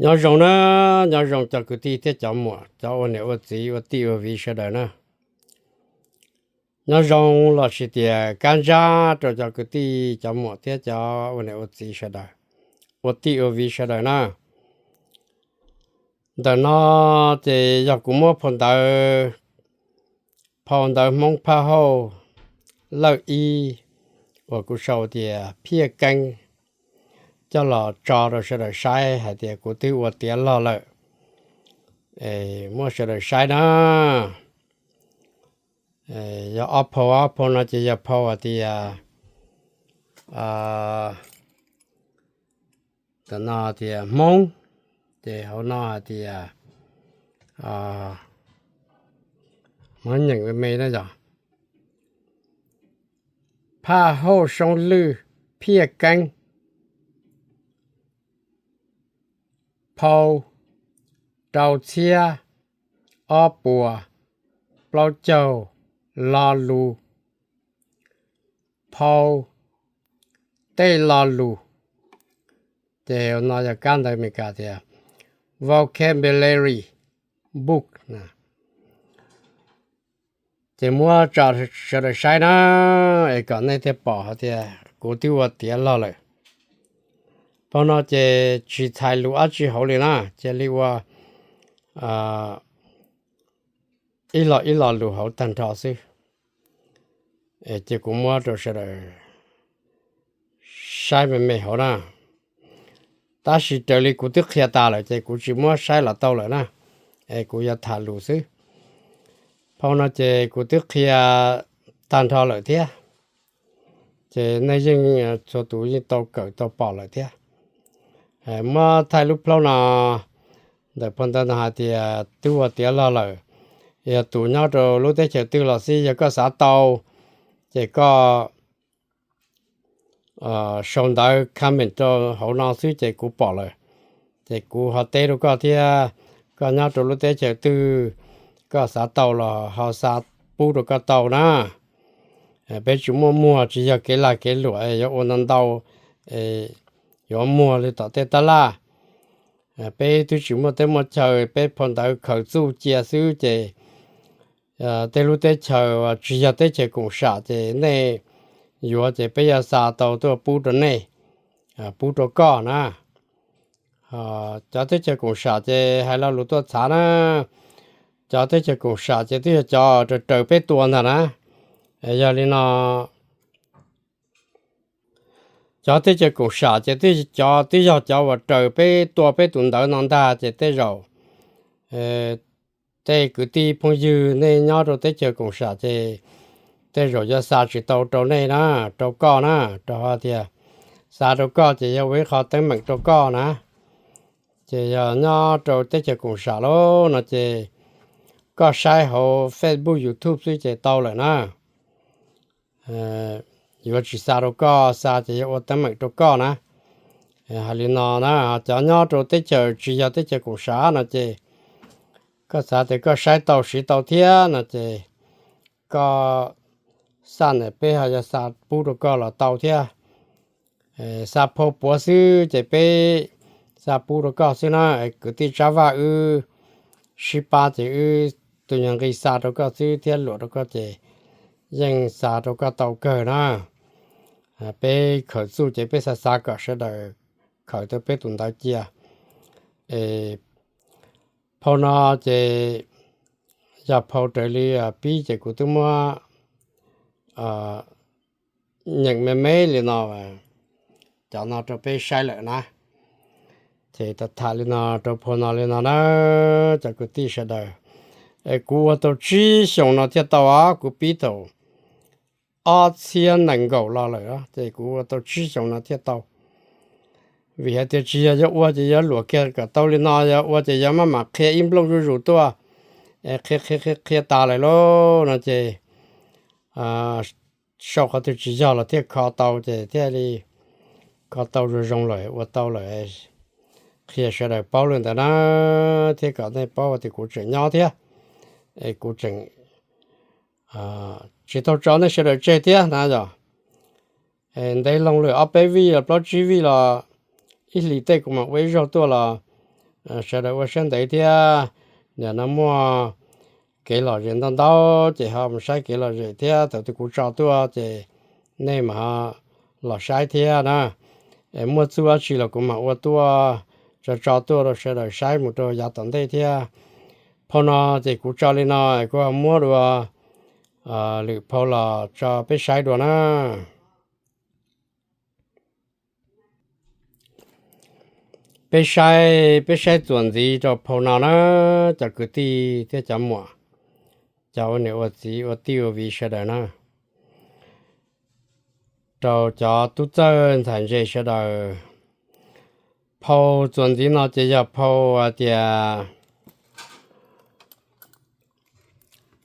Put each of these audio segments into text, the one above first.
Nyob zoo na, nyob zoo cov kwv tij thiab cov muam, cov ua niam ua txiv ua tij ua viv sawv daws na. Nyob zoo los sis tias kab ntsab rau cov kwv tij cov muam thiab cov ua niam ua txiv sawv daws, ua tij ua viv sawv daws na. Ntawm no ces yog kuv muab phau ntawv, phau ntawv Hmoob Phaj Hauj Lawj ib uas kuv sau tias Phiaj Keeb coj los tso rau sawv daws saib hais tias kuv twb ua tiav log lawm. Muab sawv daws saib na. Yog ob phau, ob phau no ces yog phau hais tias, tam no tias Hmoob, ces hauv no hais tias, Hmoob nyeem me me na yog, Phaj Hauj Soob Lwj Phiaj Keeb, phau rau txhiab ob puas plaub caug lo lus, phau tej lo lus, ces no yog kab ntawv Amelikas tias vocabulary book. Ces muab tso sawv daws saib na, es kom nej thiaj pom hais tias kuv twb ua tiav log lawm. Phau no ces tsis txhais lus dab tsi hauv li na, cia li ua ib lo ib lo lus hauv tag nrho xwb. Ces kuv muab rau sawv daws saib me me hauv na. Tab sis raws li kuv twb qhia tas lawm ces kuv tsis muab saib los tau lawm na, es kuv yuav tham lus xwb. Phau no ces kuv twb qhia tag nrho lawm thiab, ces nej yeej txhua tus yeej tau kawm tau pom lawm thiab. Muab thaij lub plaub no, ntawm phau ntawv no hais tias twb ua tiav log lawm, yog tus nyob rau lub teb chaws twg los xij yog koj xav tau, ces koj sau ntawv comment rau hauv no xwb ces kuv pom lawm, ces kuv ho teb rau koj thiab. Koj nyob rau lub teb chaws twg, koj xav tau los ho xa pub rau koj tau na. Peb tsis muaj muag, tsis yog kev lag kev luam yuav ua ntau ntau, yuav muag li tom tej tab laj. Peb twb tsis muaj teb muaj chaw, peb phau ntawv khaws txuj cia xwb ces tej lub teb chaws tsis yog teb chaws koom sam ces nej yuav ces peb yuav xa tau tuaj pub rau nej, pub rau koj na. Cov teb chaws koom sam ces hais lo lus tuaj txhav na, cov teb chaws koom sam ces twb yog cov raws raws peb tua ntag na. Yog li no, cov teb chaws koom sam ces twb cov, twb yog cov uas raws peb tua peb tus ntawv no ntag ces tej zaum tej kwv tij phooj ywg nej nyob rau teb chaws koom sam ces tej zaum yuav xa tsis tau rau nej na, rau koj na, rau qhov tias xa rau koj ces yog ua ib qho teeb meem rau koj na. Ces yog nyob rau teb chaws koom sam lauj no ces koj saib hauv Facebook, YouTube xwb ces tau lawm na. Yuav tsis xa rau koj, xa ces yuav ua teeb meem rau koj na. Hais li no na, cov nyob rau teb chaws tsis yog teb chaws koom sam no ces koj xav tias koj saib tau siv tau thiab no ces koj xa na, peb ho yuav xa pub rau koj los tau thiab. Xa phau puav xwb ces peb xa pub rau koj xwb na. Kwv tij Tsab Vaj wb sib pab ces wb tus nyuag nqi xa rau koj xwb thiab luam rau koj ces yeej xa rau koj tau kawg na. Peb khaws txuj ces peb xav xav kom sawv daws khaws tau peb tus ntawv cia. Es phau no ces yog phau raws li pib ces kuv twb muab nyeem me me li no, cov no rau peb saib lawm na. Ces tham tham li no rau phau no li no na, cov kwv tij sawv daws. Es kuv ua tau tsib xyoos no thiaj tau os, kuv pib thaum ob txhiab nees nkaum los lawm ces kuv ua tau tsib xyoos no thiaj tau. Vim hais tias tsis yog yuav ua ces yuav luam kiag kom tau li no, yog ua ces yuav maj mam qhia ib nplooj zuj zus tuaj, qhia qhia qhia qhia tas lawm lauj no ces sau qhov twg tsis yog los thiaj kho tau ces thiaj li kho tau zoo zoo lawm ua tau lawm. Qhia sawv daws paub li ntawd na, thiab kom nej paub tias kuv tseem nyob thiab, es kuv tseem tsis tau tso nej sawv daws tseg thiab na yom. Ntev loo lawm ob peb vij los plaub tsib vij los ib hlis tej kuv mam ua ib zaug tuaj los sawv daws ua siab ntev thiab. Nim no muaj kev lom zem ntau ntau ces ho mus saib kev lom zem thiab. Thaum twg kuv tso tuaj ces nej mam los saib thiab na. Es muaj txuj dab tsi los kuv mam ua tuaj, tso tso tuaj rau sawv daws saib mus rau yav tom ntej thiab. Phau no ces kuv tso li no, kuv ho muab dua lwm phau los tso peb saib dua na. Peb saib, peb saib txuas ntxiv rau phau no na, cov kwv tij thiab cov muam, cov ua niam ua txiv ua tij ua viv sawv daws na, rau cov tub txawj ntxhais ntse sawv daws. Phau txuas ntxiv no ces yog phau hais tias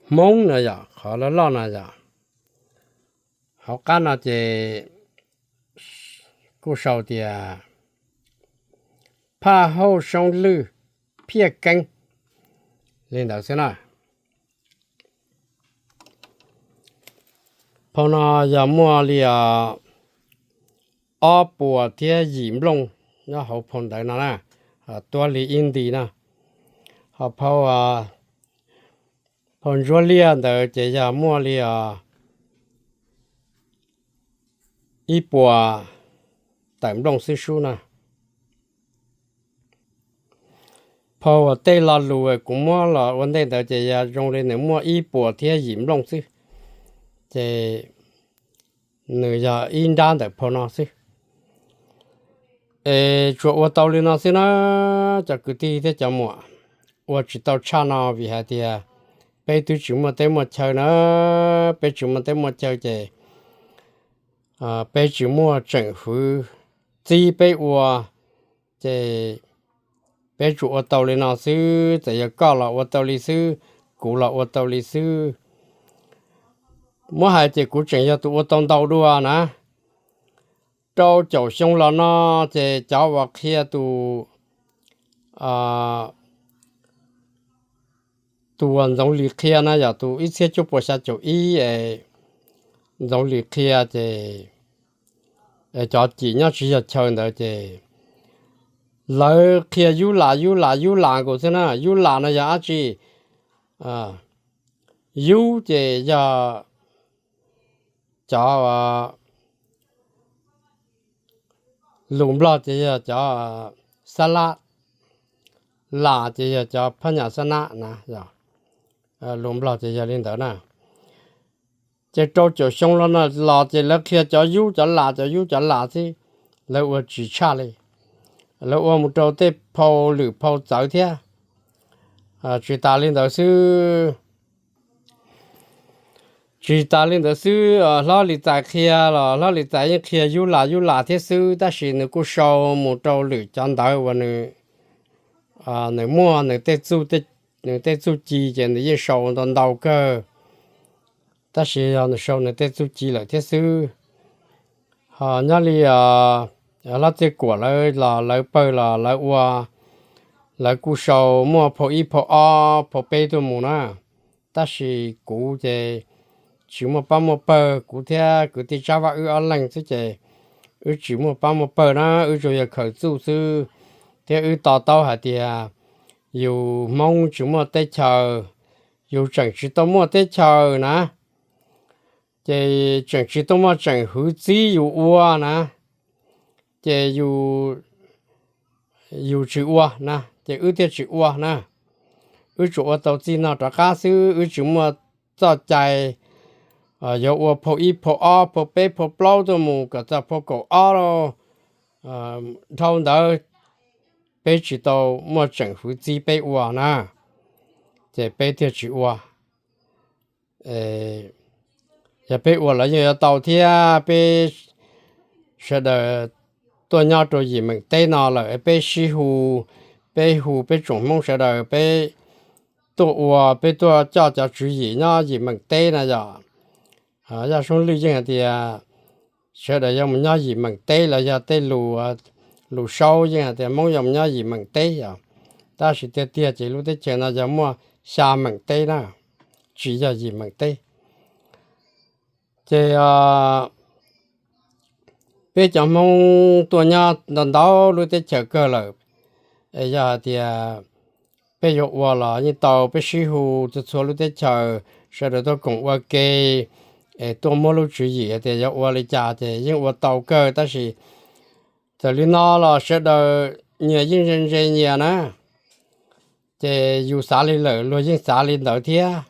Hmoob no yom, qhov loj loj no yom. Hauv qab no ces kuj sau tias Phaj Hauj Soob Lwj Phiaj Keeb li ntawd xwb na. Phau no yog muaj li ob puas thiab yim nplooj nyob hauv phau ntawv no na, tuab li ib nti na. Ho phau, phau ntsuab liaj ntawd ces yog muaj li ib puas tawm nplooj xwb sub na. Phau uas tej lo lus kuv muab los ua ntej ntawd ces yog zoo li nws muaj ib puas thiab yim nplooj xwb, ces nws yog ib nrab ntawm phau no xwb. Es tsuas ua tau li no xwb na, cov kwv tij thiab cov muam, ua tsis tau tshaj no vim hais tias peb twb tsis muaj teb muaj chaw na, peb tsis muaj teb muaj chaw ces peb tsis muaj tseem hwv txib peb ua, ces peb tsuas ua tau li no xwb. Txawm yog koj los ua tau li xwb, kuv los ua tau li xwb. Muab hais ces kuv tseem yog tus ua tau ntau dua na. Rau caum xyoo los no ces cov uas qhia tus, tus uas Ntxoov Lis qhia na yog tus ib txhiab cuaj puas xya caum ib es Ntxoov Lis qhia ces cov cim nyob tsis yog chaw ntawd ces lawv qhia yub lam yub lam yub lam nkaus xwb na. Yub lam no yog dab tsi? Yub ces yog cov lus Nplog ces yog cov xab lab, lam ces yog cov phab nyas xab nab na, lus Nplog ces yog li ntawd na. Ces rau caum xyoo los no los ces lawv qhia cov yub cov lam cov yub cov lam xwb, lawv ua tsis tshaj li. Lawv ua mus rau tej phau lwm phau txawv thiab. Tsis tas li ntawd xwb, tsis tas li ntawd xwb, Hlob Lis Txais qhia los Hlob Lis Txais yeej qhia yub lam yub lam thiab xwb, tab sis nws kuj sau mus rau lwm cov ntawv uas nws, nws muaj nws tej txuj ci ces nws yeej sau ntau ntau kawg, tab sis yog nws sau nws tej txuj ci lawm thiab xwb. Ho nyob li Hlob Txiaj Kuam lawv los lawv pawg los lawv ua, lawv kuj sau muaj phau ib phau ob phau peb tuaj mus na, tab sis kuv ces tsis muaj pab muaj pawg, kuv thiab kwv tij Tsab Vaj wb ob leeg xwb ces wb tsis muaj pab muaj pawg na, wb tsuas yog khaws txuj xwb. Thiab wb to taub hais tias yus Hmoob tsis muaj teb chaws, yus tseem tsis tau muaj teb chaws na, ces tseem tsis tau muaj tseem hwv txib yus ua na, ces yus tsis ua na, ces wb thiaj tsis ua na. Wb tsuas ua tau txij no rov qab xwb, wb tsis muaj txoj cai yuav ua phau ib phau ob phau peb phau plaub tuaj mus kom txog phau kaum ob dhau ntawd, peb tsis tau muaj tseem hwv txib peb ua na, ces peb thiaj tsis ua. Yog peb ua los yeej yuav tau thiab, peb sawv daws tuaj nyob rau yim meem teb no lawm, peb sib hu, peb hu peb tsoom Hmoob sawv daws peb tuaj ua, peb tuaj coj cov tswv yim nyob yim meem teb na yom. Yaj Soob Lwj yeej hais tias sawv daws yuav mus nyob yim meem teb los yog tej lus, lus Saub yeej hais tias Hmoob yuav mus nyob yim meem teb yom. Tab sis tiag tiag ces lub teb chaws no yog muaj xya meem teb na, tsis yog yim meem teb. Ces peb cov Hmoob tuaj nyob ntau ntau lub teb chaws kawg lawm, Es yog hais tias peb yuav ua los yeej tau, peb sib hu txhua txhua lub teb chaws, sawv daws tuaj koom ua ke, es tuaj muab lub tswv yim hais tias yuav ua li cas ces yeej ua tau kawg. Tab sis txawm li no los sawv daws nyias yeej ntse ntse nyias na, ces yus xav li lawm luag yeej xav li ntawd thiab.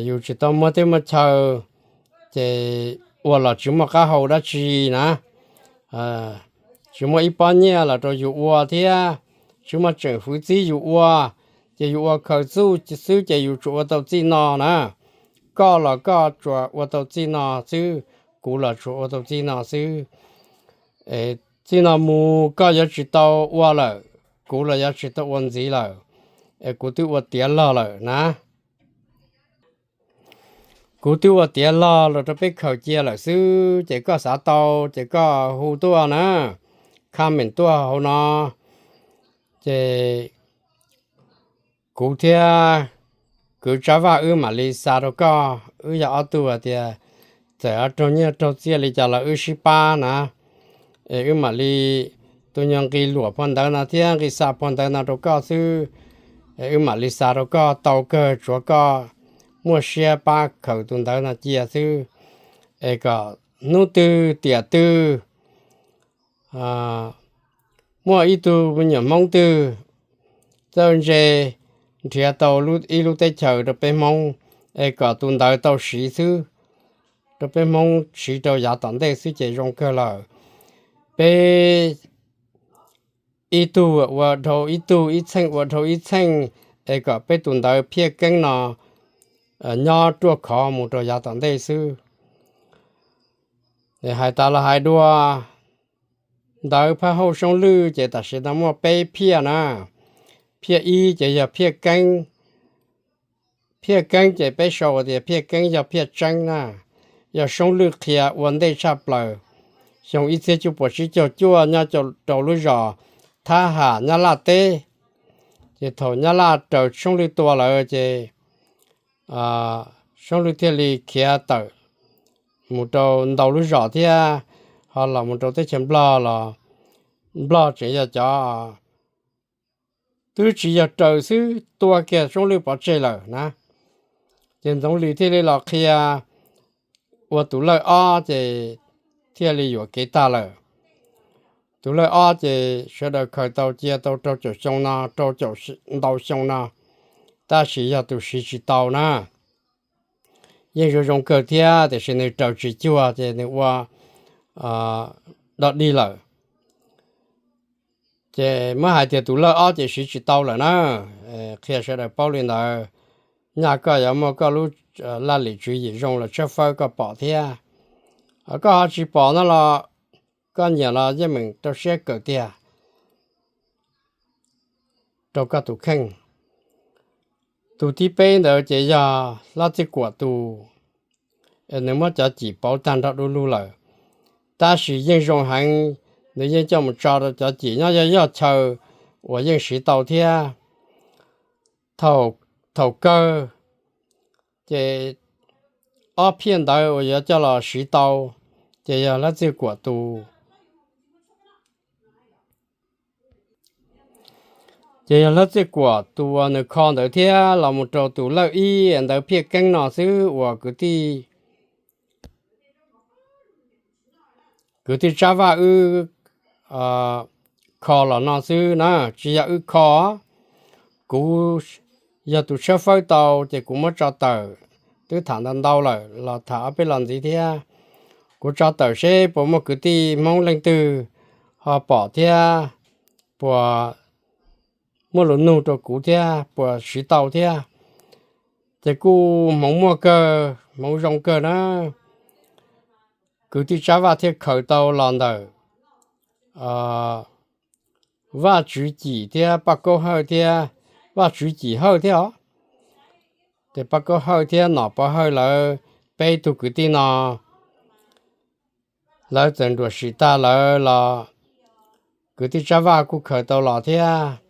Yus tsis tau muaj teb muaj chaw, ces ua los tsis muaj qab hau dab tsi na, tsis muaj ib pob nyiaj los rau yus ua thiab, tsis muaj tseem hwv txib yus ua, ces yus ua khaws txuj xwb ces yus tsuas ua tau txij no na. Koj los koj tsuas ua tau txij no xwb, kuv los tsuas ua tau txij no xwb. Txij no mus koj yuav tsis tau ua lawm, kuv los yuav tsis tau ua ntxiv lawm, es kuv twb ua tiav log lawm na. Kuv twb ua tiav log los rau peb khaws cia lawm xwb, ces koj xav tau ces koj hu tuaj na, comment tuaj hauv no. Ces kuv thiab kwv Tsab Vaj wb mam li xa rau koj, wb yog ob tug hais tias txawm raug nyiaj raug txiaj li cas los wb sib pab na. Es wb mam li, tus nyuag nqi luam phau ntawv no thiab nqi xa phau ntawv no rau koj xwb, es wb mam li xa rau koj tau kawg, tsuav koj muaj siab pab khaws tus ntawv no cia xwb. Es kom hnub twg tiam twg muaj ib tug me nyuam Hmoob twg txawj ntse nrhiav tau ib lub teb chaws rau peb Hmoob, es kom tus ntawd tau siv xwb, rau peb Hmoob siv rau yav tom ntej xwb ces zoo kawg lawm. Peb ib tug ua dhau ib tug, ib txheej ua dhau ib txheej, es kom peb tus ntawv Phiaj Keeb no nyob ruaj khov mus rau yav tom ntej xwb. Hais tas los hais dua, ntawv Phaj Hauj Soob Lwj ces tam sim no muaj peb phiaj na. Phiaj ib ces yog Phiaj Keeb. Phiaj Keeb ces peb sau tias Phiaj Keeb yog phiaj tseeb na, yog Soob Lwj qhia ua ntej tshaj plaws. Xyoo ib txhiab cuaj puas tsib caug cuaj nyob rau lub zos Thab Ham Nyab Laj teb, ces thaum Nyab Laj raws Soob Lwj tua lawm ces Soob Lwj thiaj li khiav tawm mus rau ntau lub zos thiab, ho los mus rau teb chaws Nplog los Nplog tseem yog cov twb tsis yog raws xwb tua kiag Soob Lwj pov tseg lawm na. Ces Ntxoov Lis thiaj li los qhia ua tus lawj ob ces thiaj li yuam kev tag lawm. Tus lawj ob ces sawv daws khaws tau cia tau rau caum xyoo no, rau caum ntau xyoo no, tab sis yog tus siv tsis tau na. Yeej zoo zoo kawg thiab tiam sis nws raws tsis cuag ces nws ua do dig lawm. Ces muab hais tias tus lawj ob ces siv tsis tau lawm na. Qhia sawv daws paub li ntawd. Nyaj koj yuav muaj koj lub laj lim tswv yim zoo los tshawb fawb koj pom thiab. Koj ho tsis pom no los koj nyiam los yeej meem rau siab kawm tiag rau koj tus kheej. Tus thib peb ntawd ces yog Hlob Txij Kuam tus, nws muab cov cim pauv tag nrho du lug lawm, tab sis yeej zoo heev, nws yeej coj mus tso rau cov cim nyob yog yog chaw uas yeej siv tau thiab. Thaum kawg ces ob phiaj ntawd uas yuav coj los siv tau ces yog Hlob Txij Kuam tus. Ces yog Hlob Txij Kuam tus uas nws kho ntawd thiab los mus rau tus lawj ib ntawd Phiaj Keeb no xwb uas kwv tij, kwv tij Tsab Vaj wb kho los no xwb na, tsis yog wb kho. Kuv yog tus tshawb fawb tau ces kuv muab tso tawm, twb tham ntau ntau lawm los tham ob peb los ntxiv thiab. Kuv tso tawm seb puas muaj kwv tij Hmoob leej twg ho pom thiab puas muaj lus nug rau kuv thiab puas siv tau thiab. Ces kuj hmoov muaj kawg, hmoov zoo kawg na. Kwv tij Tsab Vaj thiaj khaws tau los ntawm Vaj Tswv Cim thiab Paj Kaub Hawj thiab, Vaj Tswv Cim Hawj thiab os. Ces Paj Kaub Hawj thiab Nom Pov Hawj lawv peb tug kwv tij no, lawv txawm nruam sim tag lawm los kwv tij Tsab Vaj kuj khaws tau los thiab.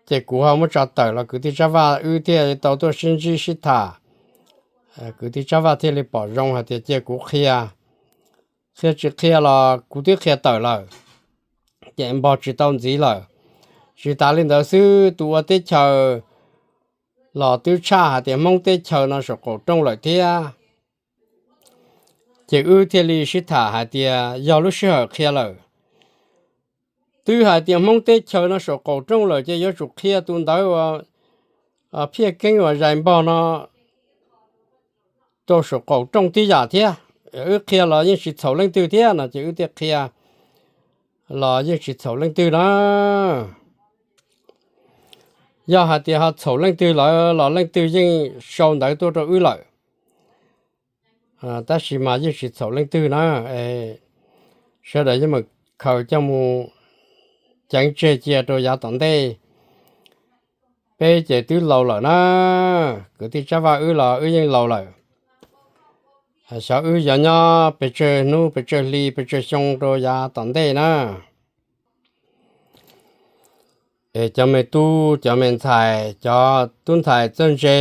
Ces kuv ho muab tso tawm los kwv tij Tsab Vaj wb thiaj tau tuaj sib ntsib sib tham. Kwv tij Tsab Vaj thiaj li pom zoo hais tias cia kuv qhia, qhia tsis qhia los kuv twb qhia tawm lawm. ces npog tsis tau ntxiv lawm. Tsis tas li ntawd xwb, tus ua teb chaws los twb tshaj hais tias Hmoob teb chaws no saum qaum rooj lawm thiab. Ces wb thiaj li sib tham hais tias yog lub sij hawm qhia lawm. Twb hais tias Hmoob teb chaws no saum qaum rooj lawm ces yuav tsum qhia tus ntawd uas Phiaj Keeb uas zais npog no rau saum qaum rooj tib yam thiab. Wb qhia los yeej tsis txhaum leej twg thiab no ces wb thiaj qhia los yeej tsis txhaum leej twg na. Yog hais tias ho txhaum leej twg lawm los leej twg yeej sau ntawv tuaj rau wb lawm. Tab sis mas yeej tsis txhaum leej twg na. Sawv daws yeej meem khaws coj mus ceev tseg cia rau yav tom ntej. Peb ces twb laus lawm na, kwv tij Tsab Vaj wb los wb yeej laus lawm. Xyov wb yuav nyob pes tsawg hnub pes tsawg hli pes tsawg xyoo rau yav tom ntej na. Es cov me tub cov me ntxhais, cov tub ntxhais txawj ntse,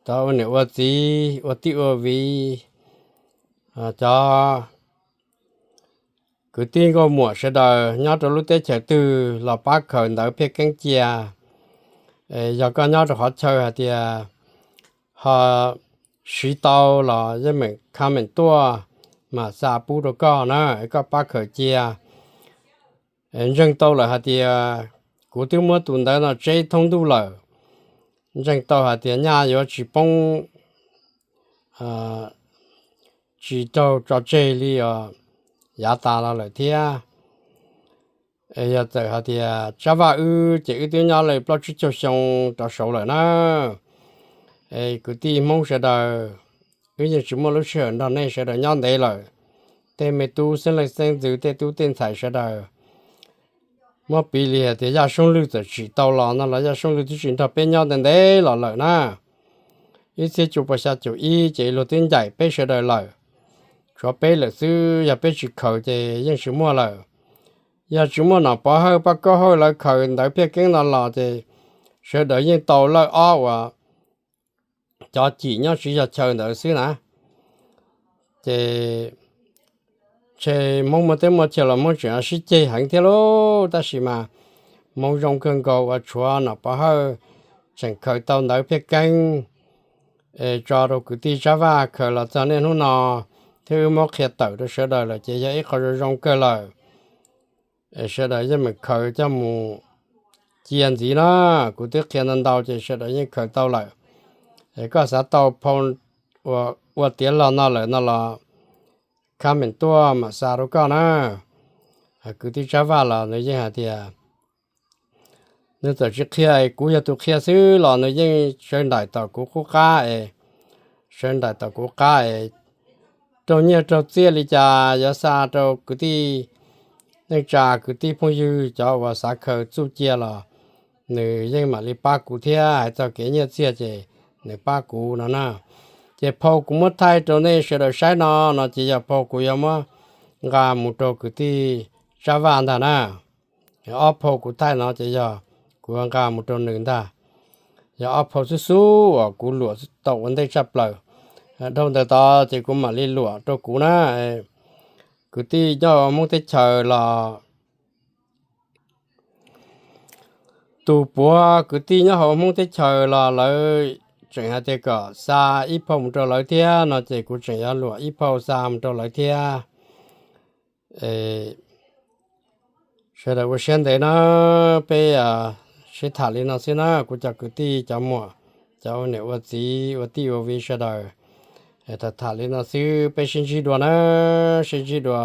cov ua niam ua txiv ua tij ua viv, cov kwv tij nkauj muam sawv daws nyob rau lub teb chaws twg los pab khaws ntawv Phiaj Keeb cia. Yog koj nyob rau qhov chaw hais tias ho siv tau los yeej meem comment tuaj mam xa pub rau koj na, koj pab khaws cia. Ntseeg tau lawm hais tias kuv twb muab tus ntawv no tseb thoob ntuj lawm, ntseeg tau hais tias nyaj yuav tsis poob tsis raug tso tseg li os, yav tas los lawm thiab. Yog txawm hais tias Tsab Vaj wb ces wb twb nyob li plaub tsib caug xyoo rov saud lawm na. Kwv tij Hmoob sawv daws, wb yeej tsis muaj lub sij hawm nrog nej sawv daws nyob ntev lawm. Tej me tub xeeb leej xeeb ntxwv tej tub tej ntxhais sawv daws, muab piv li hais tias Yaj Soob Lwj txawm tsim tau los no los Yaj Soob Lwj twb tsis nrog peb nyob ntev ntev los lawm na. Ib txhiab cuaj pua xya caum ib ces luag twb ncaim peb sawv daws lawm. Tshuav peb lawm xwb, yog peb tsis khaws ces yeej tsis muaj lawm. Yog tsis muaj Nom Pov Hawj Paj Kaub Hawj lawv khaws ntawv Phiaj Keeb no los ces sawv daws yeej tau lawj ob uas cov cim nyob tsis yog chaw ntawd xwb na. Ces ntshe Hmoob muaj teb muaj chaw los Hmoob tseem sib ceg heev thiab lauj, tab sis mas hmoov zoo kawg nkaus uas tshuav Nom Pov Hawj tseem khaws tau ntawv Phiaj Keeb es tso rau kwv tij Tsab Vaj khaws los txog niaj hnub no thiab wb muab qhia tawm rau sawv daws lawm ces yog ib qho zoo zoo kawg lawm. Sawv daws yeej meem khaws coj mus cia ntxiv na. Kuv twb qhia ntau ntau ces sawv daws yeej khaws tau lawm. Es koj xav tau phau uas ua tiav log no lawm no los comment tuaj mam xa rau koj na. Kwv tij Tsab Vaj los nws yeej hais tias nws txawm tsis qhia es kuv yog tus qhia xwb los nws yeej sawv nraim tom kuv qub qab es, sawv nraim tom kuv qab es raug nyiaj raug txiaj li cas yuav xa rau kwv tij neej tsa kwv tij phooj ywg cov uas xav khaws txuj cia los nws yeej mam li pab kuv thiab, hais txog kev nyiaj txiag ces nws pab kuv no na. Ces phau kuv muab thaij rau nej sawv daws saib no, no ces yog phau kuv yuav muab nqa mus rau kwv tij Tsab Vaj ntag na. Ob phau kuv thaij no ces yog kuv yuav nqa mus rau nws ntag. Yog ob phau xub xub uas kuv luam tau ua ntej tshaj plaws. Dhau ntawd tod ces kuv mam li luam rau kuv na. Kwv tij nyob hauv Hmoob teb chaws los tus puav kwv tij nyob hauv Hmoob teb chaws los lawv tseem hais tias kom xa ib phau mus rau lawv thiab no ces kuv tseem yuav luam ib phau xa mus rau lawv thiab. Sawv daws ua siab ntev na, peb sib tham li no xwb na, kuv cov kwv tij cov muam, cov ua niam ua txiv ua tij ua viv sawv daws. Tham tham li no xwb, peb sib ntsib dua na, sib ntsib dua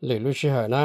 lwm lub sij hawm na.